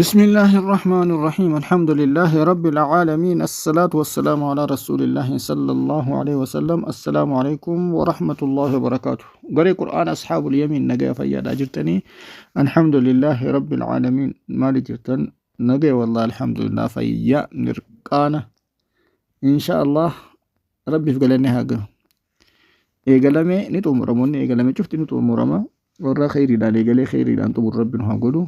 بسم الله الرحمن الرحيم الحمد لله رب العالمين الصلاة والسلام على رسول الله صلى الله عليه وسلم السلام عليكم ورحمة الله وبركاته قري قرآن أصحاب اليمين نجا فيا جرتني الحمد لله رب العالمين مالي جرتن نجا والله الحمد لله فيا نرقانا إن شاء الله ربي في قلني هاجا إيقلمي نتومرموني إيقلمي شفت نتومرما ورا خيري لا إيقلي خيري لا أنتم ربنا هاقولوا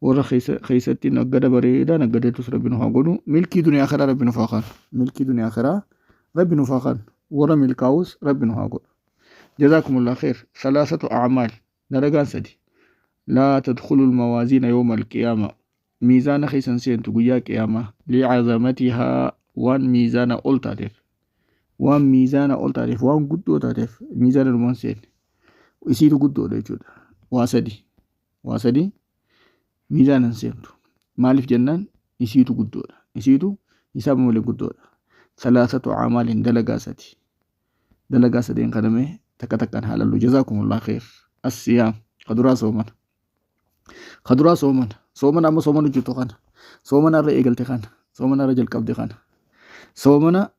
Warra keessatti naggada bareedaa naggadeetus Rabbi nu haa godhu. Milkii duniyaa akhiraa Rabbi nuuf haa kennu. Milkii duniyaa akhiraa Rabbi nuuf haa kennu. Warra milkaa'us Rabbi nu haa godhu. Jazaakumullah khair. Salaasatu a'maal. Dalagaan sadi. Laa tadkhulu almawaaziina yawma alqiyaama. Miizaana keessan seentu guyyaa qiyaamaa. Li'azamatihaa waan miizaana ol taateef. Waan miizaana ol taateef waan guddoo taateef miizaana dhumaan seenne. Isiitu guddoodha jechuudha. Waa sadi. Waa sadi miizaana hin seentu. Maaliif jennaan isiitu guddoodha. Isiitu hisaaba malee guddoodha. Salaasatu a'maaliin dalagaa sadi. Dalagaa sadeen kana mee takka takkaan haa lallu. Jazaakumullah khair. As-siyaam. Kaduraa soomana. Kaduraa soomana. Soomana amma soomana hojjetu kana. Soomana irra eegalte kana. Soomana irra jalqabde kana. Soomana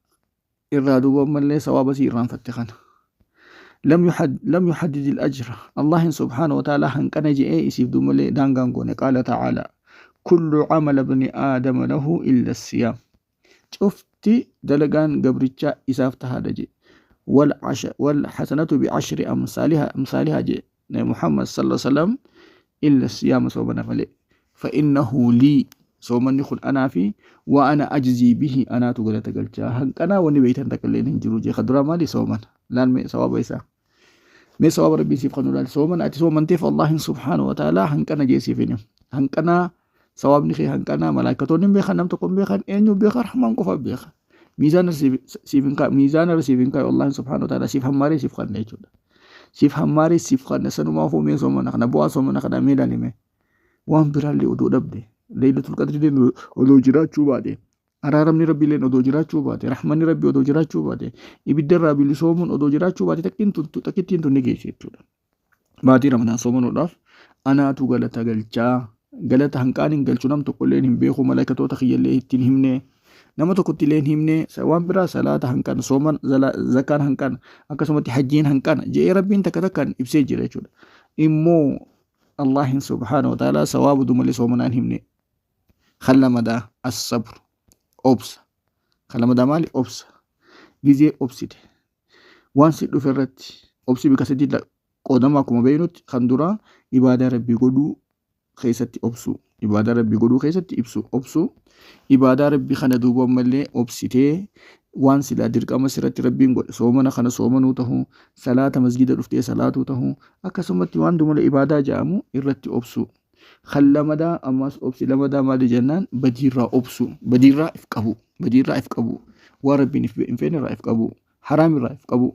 irraa duuba ammallee sawaaba sii irraanfatte kana. Lam yuhaddid al-ajra. Allahin subhaanahu wa ta'ala hanqana je'ee isiif duuba malee daangaan goone. Qaala ta'ala. Kullu amala ibni aadama lahu illa siyaam. Cufti dalagaan gabrichaa isaaf tahaadha jedhe. Wal hasanatu bi ashri amsaaliha jedhe. Nabi Muhammad sallallahu alaihi wasallam illa siyaama soomana malee. Fa innahu lii soomanni kun anaa fi wa ana ajzii bihi anaatu galata galchaa. Hanqanaa wanni beeytan takka illee hin jiru jee. Kaduraa maali soomana? Laal mee sawaaba isaa. Mee sawaaba rabbiin siif kanu laal. Soomana ati soomanteef Allahin subhaanahu wa ta'ala hanqana jee siif hin himu. Hanqanaa sawaabni kee hanqanaa malaayikatoonni hin beekan nam tokko hin beekan eenyu beeka rahmaan qofa beeka. Miizaana siif hin kaa'u miizaana irra siif hin kaa'u Allahin subhaanahu wa ta'ala siif hammaaree siif kanna jechuudha. Siif hammaaree siif kanna sanumaafuu mee soomana kana bu'aa soomana kana mee ilaali mee. Waan biraallee odoo dhabde Laylatul Qadriileen odoo jiraachuu baate araaramni Rabbiileen odoo jiraachuu baate rahmanni Rabbi odoo jiraachuu baate ibiddarraa bilisoomuun odoo jiraachuu baate takkittiin tun ni geessi jechuudha. Baatii Ramadaan soomanuudhaaf anaatu galata galchaa galata hanqaan hin galchu nam tokkolleen hin beeku malaikatoota kiyyallee ittiin himne nama tokkotti illee hin himne waan biraa salaata hanqan sooman zakaan hanqan akkasumatti hajjiin hanqan je'ee Rabbiin takka takkaan ibsee jira jechuudha. Immoo Allahin subhaanahu wa ta'ala sawaaba malee soomanaan himne. Kan lamadaa as-sabr obsa. Kan lamadaa maali obsa. Gizee obsite waan si dhufe irratti obsi bika sadii qoodama akkuma beeknutti kan duraa ibaadaa Rabbii godhuu keessatti obsuu ibaadaa Rabbii godhuu keessatti ibsu obsuu ibaadaa Rabbii kana duuba ammallee obsitee waan silaa dirqama sirratti Rabbiin godhe soomana kana soomanuu tahuu salaata masgida dhuftee salaatuu tahuu akkasumatti waan dumala ibaadaa jedhamu irratti obsuu kan lamadaa ammas obsi lamadaa maali jennaan badiirraa obsuu badiirraa if qabu badiirraa if qabu waan Rabbiin if hin feene irraa if qabu haraam irraa if qabu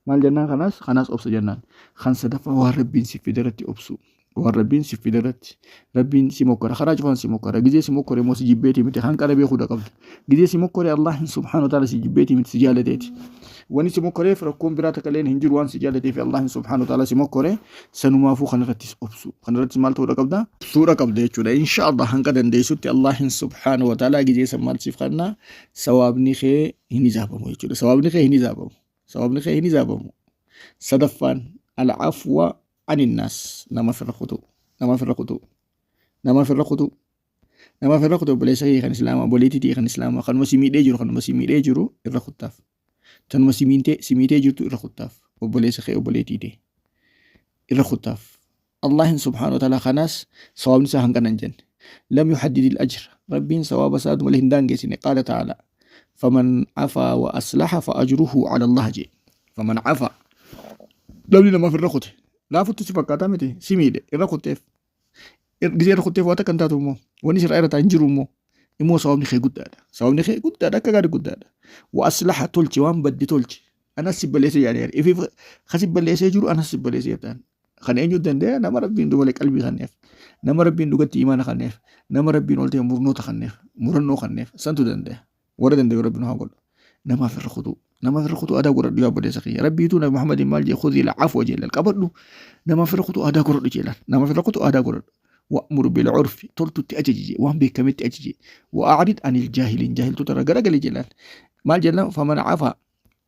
maal jennaan kanaas obsa jennaan kan sadaffaa waan Rabbiin si fide irratti obsuu waan Rabbiin si fide irratti Rabbiin si mokkora karaa cufaan si mokkora gizee si mokkore immoo si jibbeetii miti kan qara beekuudha qabda gizee si mokkore Allahin subhaanahu wa ta'ala si jibbeetii miti si jaalateeti wani si mokkoreef rakkoon biraa takka illeen hin jiru waan si jaalateef Allahin subhaanahu wa ta'ala si mokkore sanumaafuu kanarrattis obsu kanarrattis maal ta'uudha qabda obsuudha qabda jechuudha insha Allah hanga dandeessutti Allahin subhaanahu wa ta'ala gizee san maal siif kenna sawaabni kee hin hizaabamu jechuudha sawaabni kee hin hizaabamu sawaabni kee hin hizaabamu sadaffaan al-afwa aninnaas nama firra kutuu nama firra kutuu nama firra kutuu nama firra kutuu obboleessa kee kan islaamaa obboleettii tee kan islaamaa kanuma si miidhee jiru kanuma si miidhee jiru irra kuttaaf tanuma si miintee si miitee jirtu irra kuttaaf obboleessa kee obboleettii tee irra kuttaaf Allahin subhaanahu wa ta'ala kanaas sawaabni isaa hangana hin jenne lam yuhaddid al-ajra rabbiin sawaaba isaa malee hin daangeessine qaala ta'ala faman afaa wa aslaha fa ajruhu ala Allah jee faman afaa namni namaaf irra kute laafutti si fakkaataa miti si miidhe irra kutteef gisee irra kutteef waa takka hin taatu immoo wanni sirraa irra hin jiru immoo sababni kee guddaadha sababni kee guddaadha akka gaarii guddaadha wa aslaha tolche waan badde tolche anas si balleessee jedhanii ifiif kasi balleessee jiru anas si balleessee jedhan kan eenyu danda'a nama rabbiin dubalee qalbii kanneef nama rabbiin dhugatti imaana kanneef nama rabbiin ol ta'e murnoota kanneef murannoo kanneef santu danda'a warra danda'u rabbiin haa godhu namaaf irra kutuu namaaf irra kutuu aadaa godhadhu yaa obboleessa kiyya rabbiitu nabi muhammadiin maal jee khudhii la'afwa jeelal qabadhu namaaf irra kutuu aadaa godhadhu jeelal namaaf irra kutuu aadaa godhadhu Wa'mur bil-urfi, toltutti ajaji jee, waan beekametti ajaji. Wa'arid anil jaahiliin, jaahiltoota irraa garagali jedhaan. Maal jenna? Faman afa,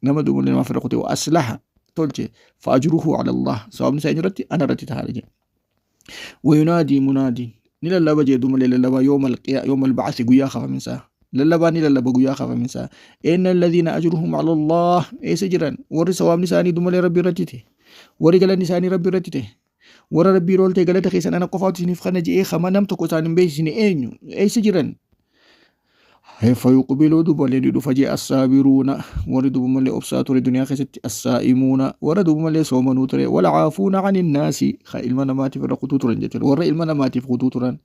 nama duuba nama firra kute, wa aslaha, tolche, fa ajruhu ala Allah, sawaabni isaa eenyurratti? Ana irratti tahaadha jedhe. Wayunaadii munaadiin, ni lallaba jee duuba lallabaa, yoomal qiyaa, yoomal ba'asi, guyyaa kafaminsaa. Lallabaa ni lallaba guyyaa kafaminsaa. Inna alladhiina ajruhum ala Allah, eessa jiran? Warri sawaabni isaanii dumalee Rabbi irratti ta'e. Warri galanni isaanii Rabbi irratti ta'e. Warra Rabbii rooltee galata keessan ana qofaatu isiniif kana je'ee kama nam tokko isaan hin beeksisne eenyu? Eessa jiran? Fayuqbiluu, dubalee ni dhufa jee, assaabiruuna, warri duba malee obsaa ture duniyaa keessatti, assaa'imuuna, warra duba malee soomanuu ture, wal caafuuna ani naasi, ka ilma namaatiif irra kutuu turan jechuudha, warra ilma namaatiif kutuu turan.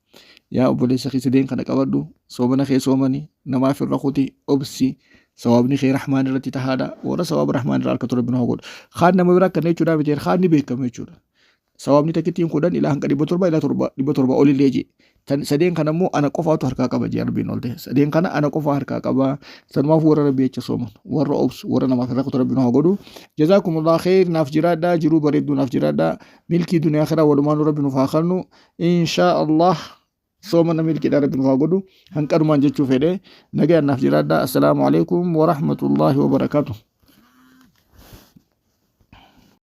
Yaa obboleessa kee, sadeen kana qabadhu: soomana kee soomani, namaaf irra kuti, obsi, sawaabni kee rahmaan irratti tahaadha. Warra sawaaba rahmaan irraa harkatu Rabbi nu haa godhu. Kaan nama biraa akkana jechuudha miti, kaan ni beekama jechuudha. Sawaabni takkittiin 10 ilaa hanga 700 ilaa 700 olillee jee. Tan sadeen kana immoo ana qofaatu harkaa qaba jee Rabbiin ol ta'e. Sadeen kana ana qofaa harkaa qaba. Sanumaaf warra Rabbi jecha sooman, warra obsu, warra namaaf irra kutu Rabbi nu haa godhu. Jazaakumullah khayr, naaf jiraadhaa, jiruu bareedduu naaf jiraadhaa. Milkii duniyaa akhiraa walumaanuu Rabbi nuuf haa kennu. Inshaa Allah soomana milkiidhaan Rabbi nuuf haa godhu. Hanqanumaan jechuu fedhe, nagayaan naaf jiraadhaa. Assalaamu alaikum wa rahmatullahi wa barakaatuh.